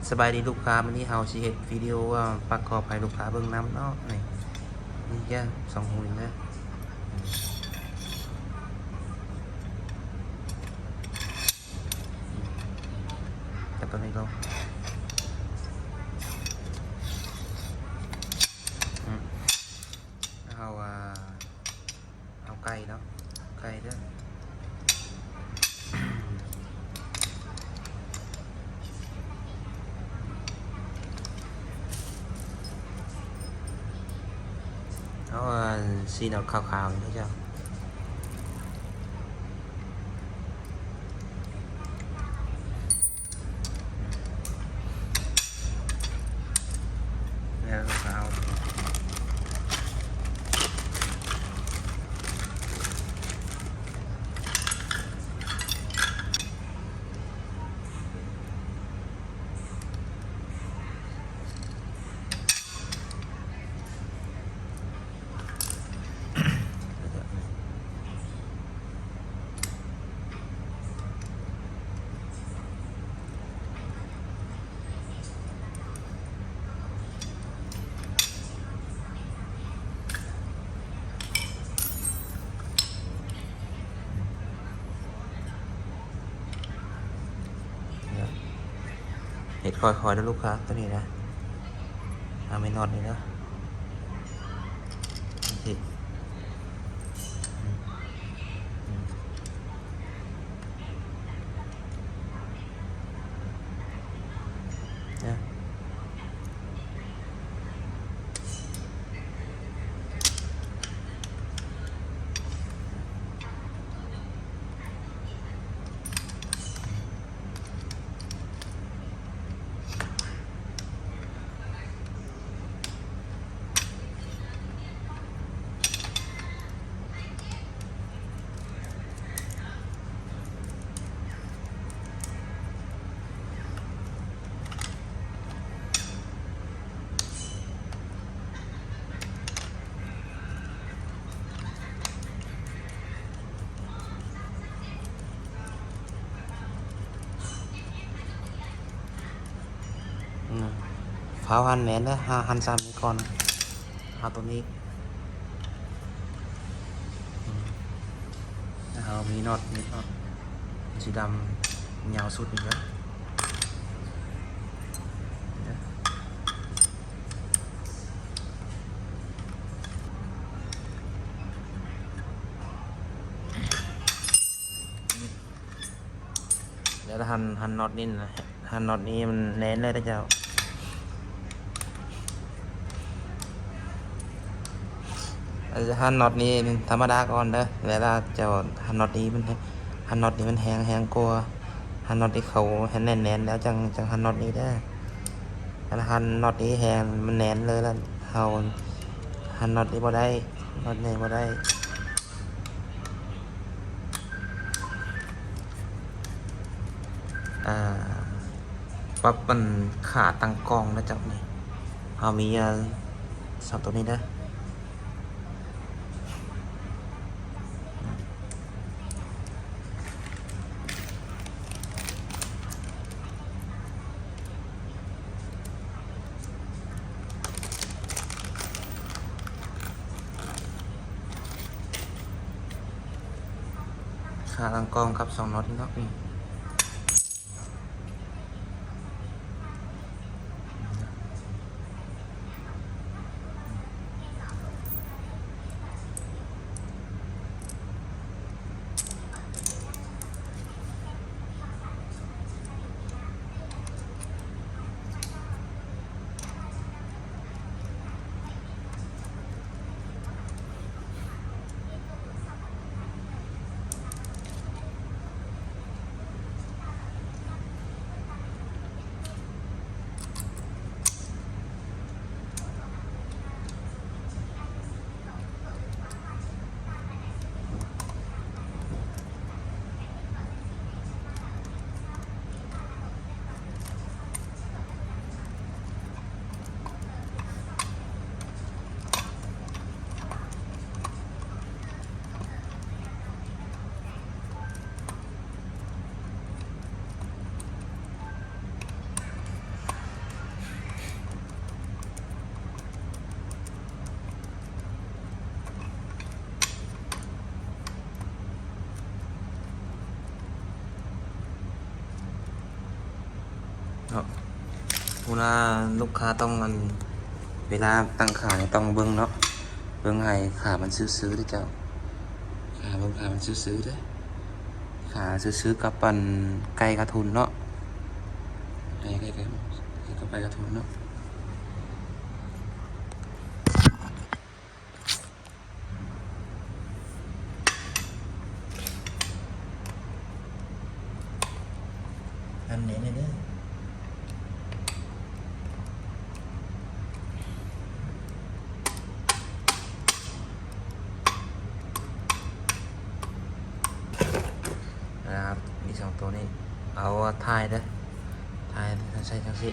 ສະບາຍດີລູກຄ້າ, ມື້ນີ້ເຮົາຊິເຮັດວິດີໂອປະກອບໃຫ້ລູກຄ້າເບິ່ງນຳເນາະ. ນີ້ ນີ້ຈ້ະ ສອງຮູນີ້ເດີ. ຈັບຕົວນີ້ລົງ. ອືມ ເຮົາ ອ່າ ເອົາໄກ່ເນາະ ໄກ່ເດີ. ເອົາ ອັນ ສີ່ນັອດຂາວໆນີ້ເຈົ້າ. ແລ້ວກໍເອົາ ເຮັດຄ່ອຍໆເດີລູກຄ້າ ຕົວນີ້ນະ. ເອົາແມ່ນນັອດນີ້ເດີ. ອືມ ຟ້າວຫັນແໜ້ນເດີ ຫາຫັນຊ້ຳນີ້ກ່ອນ ຫາຕົວນີ້. ອືມ ເຮົາມີນັອດ ມີນັອດສີດຳຍາວສຸດນີ້ເດີ. ແລ້ວຫັນ ຫັນນັອດນີ້ນະ ຫັນນັອດນີ້ມັນແໜ້ນເລີຍເດີເຈົ້າ. ເອີ ຫັນນັອດນີ້ທຳມະດາກ່ອນເດີ. ເວລາເຈົ້າຫັນນັອດນີ້ມັນ ຫັນນັອດນີ້ມັນແຮງ ແຮງກວ່າ ຫັນນັອດທີ່ເຂົາໃຫ້ແໜ້ນໆ ແລ້ວຈັ່ງ ຈັ່ງຫັນນັອດນີ້ເດີ. ຄັນຫັນນັອດນີ້ແຮງ ມັນແໜ້ນເລີຍ ແລ້ວເຮົາຫັນນັອດນີ້ບໍ່ໄດ້ ນັອດນີ້ບໍ່ໄດ້. ອ່າ ປັບອັນຂາຕັ້ງກ້ອງນະເຈົ້ານີ້ ເຮົາມີ ອ່າ ສອງຕົວນີ້ເດີ. ຂາຕັ້ງກ້ອງກັບສອງນັອດນີ້ເນາະ. ອ ເນາະ ເວລາລູກຄ້າຕ້ອງ ອັນ ເວລາຕັ້ງຂານີ້ຕ້ອງເບິ່ງເນາະ ເບິ່ງໃຫ້ຂາມັນຊື່ໆເດີເຈົ້າ ອ່າ ເບິ່ງຂາມັນຊື່ໆເດີ ຂາຊື່ໆກັບ ອັນ ໄກ່ກາທຸນເນາະ ໃຫ້ ໃຫ້ ໃຫ້ກັບໄກ່ກາທຸນເນາະ. ອັນນີ້ເດີ ນະຄັບ ມີສອງໂຕນີ້ ເອົາຖ່າຍເດີ ຖ່າຍໃສ່ຈັ່ງຊີ້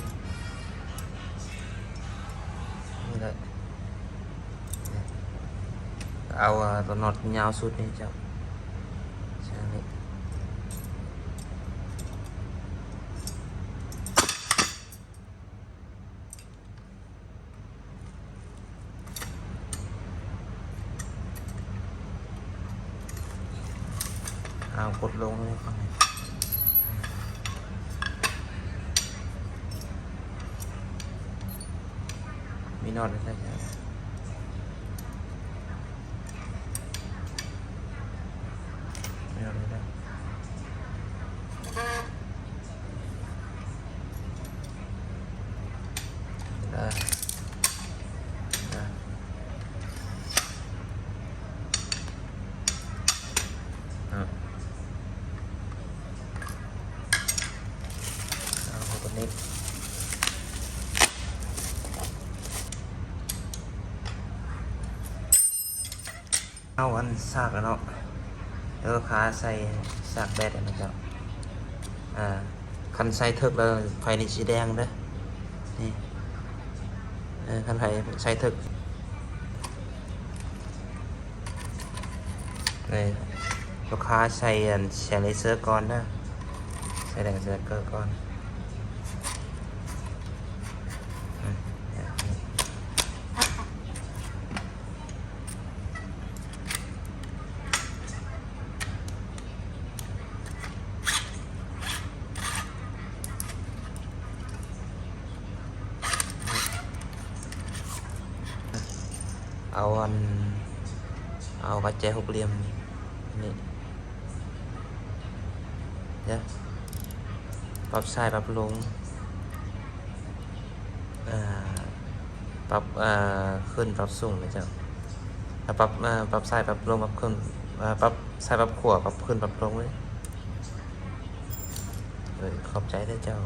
ນີ້ເດີ. ເອົາ ເອົາໂຕນັອດຍາວສຸດນີ້ເຈົ້າ ໃສ່ນີ້ ເອົາກົດລົງເລີຍ ມີນັອດໃສ່ ເອົາອັນສາກແລ້ວເນາະ ແລ້ວກໍຄາໃສ່ສາກແບດນະເຈົ້າ ອ່າ ຄັນໃສ່ເຖິກແລ້ວໄຟນີ້ຊິແດງເດີ ນີ້ ເອີ ຄັນໃຜໃສ່ເຖິກ ນີ້ ລູກຄ້າໃສ່ອັນແສງເລເຊີກ່ອນເດີ ໃສ່ແສງເລເຊີກ່ອນ ອືມ. ເອົາອັນ ເອົາກະແຈຫົກຫຼ່ຽມນີ້ ເດີ ປັບຊ້າຍປັບລົງ ເອີ ປັບ ເອີ ຂຶ້ນປັບສູງເດີເຈົ້າ ແລ້ວປັບ ເອີ ປັບຊ້າຍປັບລົງ ປັບຂຶ້ນ ເອີ ປັບຊ້າຍປັບຂວາ ປັບຂຶ້ນປັບລົງເລີຍ ເອີ ຂອບໃຈເດີເຈົ້າ.